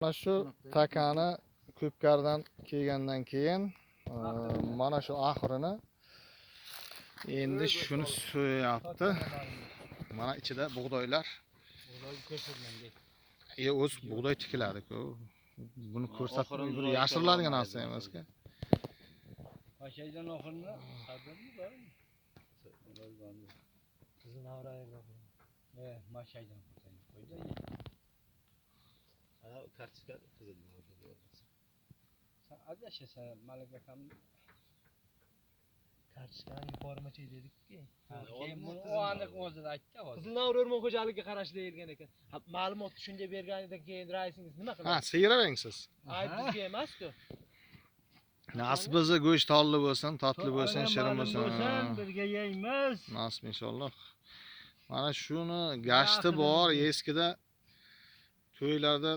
Mana shu takani ko'pkaridan kelgandan keyin mana shu oxirini endi shuni so'yapti. Mana ichida bug'doylar. O'z bug'doy tikiladi-ku. Buni ko'rsatib bir yashiriladigan narsa emas-ku. Aşağıdan oxirni sadırmı var mı? Qizil avrayga. Maşaydan qo'ydi. Ana kartochka qizil. Sen adashasan Malik akam. Kartochkani yubormachi dedik-ki. Keyin buni u aniq o'zida aytdi hozir. Qizilnavr o'rmon xo'jaligiga qarashli deyilgan ekan. Ha, ma'lumotni shunday berganidan keyin raisingiz nima Ha, qiladi? sigiravering siz. Ayb bizga emas-ku. Nasib bo'lsa go'sht tolli bo'lsin, totli bo'lsin, shirin bo'lsin. Birga yeymiz. Nasib inshaalloh. Mana shuni gashti bor, eskida to'ylarda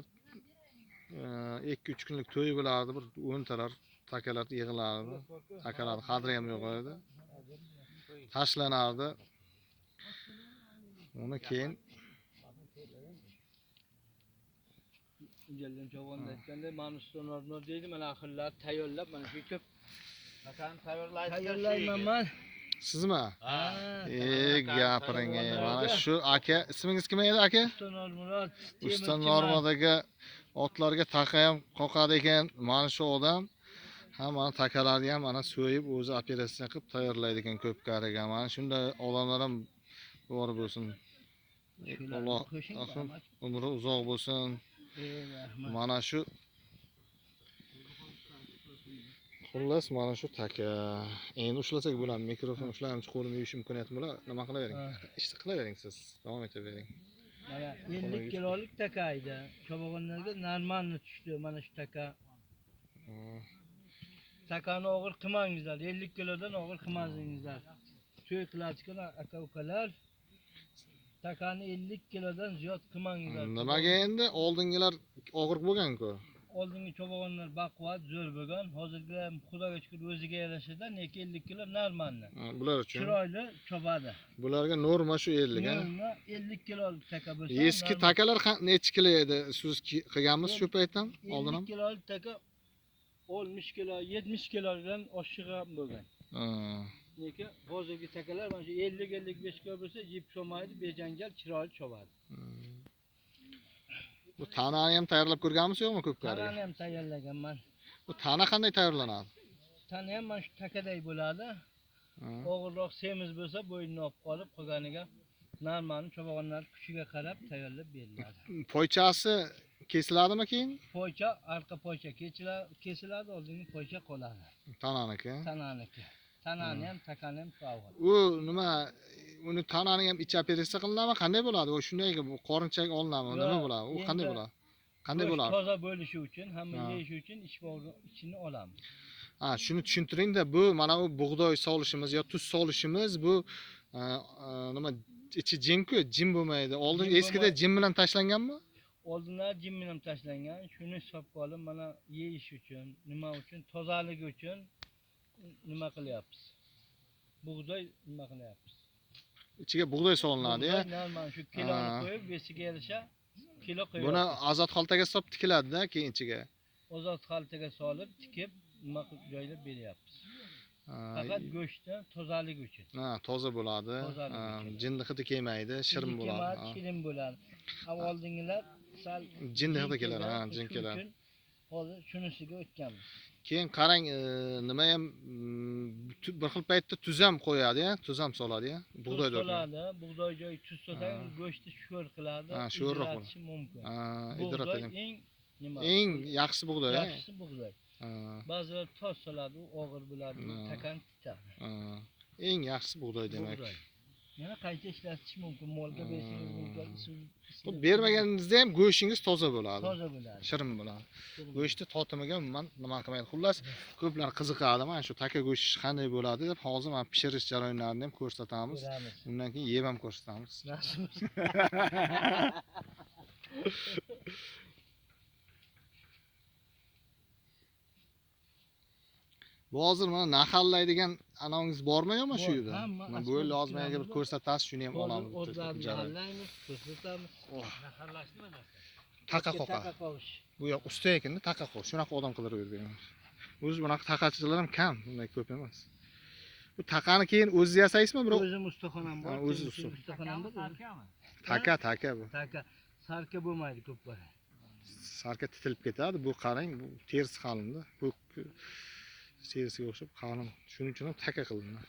2-3 kunlik to'y bo'lardi, bir 10 talar takalar yig'ilardi. Takalar qadri ham yo'q edi. Tashlanardi. Uni keyin Jallam chavonda aytganda mana ustonlar deydi, mana axirlar tayyorlab mana shu ko'p Takani tayyorlaysiz. tayyorlayman man. sizmi? Ha. Gapiring. Mana shu aka, ismingiz kim edi aka? Usta Murod. Usta Normadagi otlarga taqa ham qoqadi ekan. Mana shu odam ham mana takalarni ham mana so'yib o'zi operatsiya qilib tayyorlaydi ekan ko'pkariga. Mana shunday odamlar ham bor bo'lsin. Alloh umri uzoq bo'lsin. Mana shu xullas mana shu taka. Endi ushlasak bo'ladi, mikrofon ushlaymiz, qo'limni yuvish imkoniyatim bo'ladi. Nima qilavering? Ishni qilavering siz. Davom etavering. Mana 50 kilolik taka edi. Chobog'onlarga normalni tushdi mana shu taka. Takani og'ir qilmangizlar. 50 kilodan og'ir qilmangizlar. To'y qiladigan aka ukalar takani 50 kilodan ziyod qilmangizlar. Nimaga endi oldingilar og'ir bo'lgan-ku. Oldingi chobog'onlar baquvvat, zo'r bo'lgan. Hozirgilar xudoga shukr o'ziga yarashadi, lekin 50 kilo normalni. Bular uchun. Chiroyli chobadi. Bularga norma shu 50 ga. Norma 50 kilolik taka bo'lsa. Eski takalar necha kilo edi? Siz qilganmiz shu paytdan oldin ham? 50 kilolik taka 60 kilo, 70 kilodan oshiq ham bo'lgan. Lekin hozirgi takalar mana shu 50-55 kilo bo'lsa, yeb cho'maydi, bejanjal chiroyli chobadi. Bu tanani ham tayyorlab ko'rganmiz yo'qmi ko'pkariga? Tanani ham tayyorlaganman. Bu tana qanday tayyorlanadi? Tana ham mana shu takaday bo'ladi. Og'irroq semiz bo'lsa, bo'ynini olib qolib, qolganiga normalni chobog'onlar kuchiga qarab tayyorlab beriladi. Poychasi kesiladimi keyin? Poycha, arqa poycha kesiladi, oldingi poycha qoladi. Tananiki. Tananiki. Tanani ham, takani ham shu avval. U nima, uni tanani ham ichi operatsiya qilinadimi? Qanday bo'ladi? U shunday qorinchak olinadimi? Nima bo'ladi? U qanday bo'ladi? Qanday bo'ladi? Toza bo'lishi uchun, hamma yeyishi uchun ich bog'ni ichini olamiz. Ha, shuni tushuntiring-da, bu mana bu bug'doy solishimiz yo tuz solishimiz bu nima ichi jin-ku, jin bo'lmaydi. Oldin eskida jin bilan tashlanganmi? Oldinlar jin bilan tashlangan. Shuni hisobga olib, mana yeyish uchun, nima uchun, tozaligi uchun nima qilyapmiz? Bug'doy nima qilyapmiz? Ichiga bug'doy solinadi, ya. Normal shu kiloni qo'yib, besiga yarasha kilo qo'yib. Buni ozod xaltaga solib tikiladi-da, keyin ichiga. Ozod xaltaga solib, tikib, nima qilib joylab beryapmiz. Faqat go'shtni tozaligi uchun. Ha, toza bo'ladi. Jinni hidi kelmaydi, shirin bo'ladi. Shirin bo'ladi. Oldingilar sal jinni hidi keladi, ha, jin keladi. Hozir shunisiga o'tganmiz. Keyin qarang, nima ham bir xil paytda tuz ham qo'yadi, ya, tuz ham soladi, ya, bug'doy soladi, bug'doy joyi tuz solsang go'shtni sho'r qiladi, sho'rroq bo'ladi mumkin. Bug'doy eng nima? Eng yaxshisi bug'doy, yaxshisi bug'doy. Ba'zilar toz soladi, u og'ir bo'ladi, takani tutadi. Eng yaxshisi bug'doy demak. Yana qayta ishlatish mumkin, molga bersangiz mumkin. Bu bermaganingizda ham go'shtingiz toza bo'ladi. Toza bo'ladi. Shirin bo'ladi. Go'shtni totimiga umuman nima qilmaydi. Xullas, ko'plar qiziqadi mana shu taka go'shti qanday bo'ladi deb. Hozir mana pishirish jarayonlarini ham ko'rsatamiz. Undan keyin yeb ham ko'rsatamiz. Bu hozir mana nahallaydigan anongiz bormi yo'qmi shu yerda? Mana bu hozir menga bir ko'rsatasiz, shuni ham olamiz. O'tlarni nahallaymiz, ko'rsatamiz. Nahallash nima narsa? Taqa Otga qoqadi. Taqa qoqish. Bu yoq usta ekanda taqa qoqish. Shunaqa odam qildirib yurgan. O'zi bunaqa taqachilar ham kam, bunday ko'p emas. Bu taqani keyin o'zingiz yasaysizmi birov? O'zim ustaxonam bor. Ha, o'zi Temirchi usta. Ustaxonam bor. Taka, taka bu. Taka. Sarka bo'lmaydi ko'p bora. Sarka titilib ketadi. Bu qarang, bu terisi qalinda. Bu terisiga o'xshab qalin. Shuning uchun ham taka qilinadi.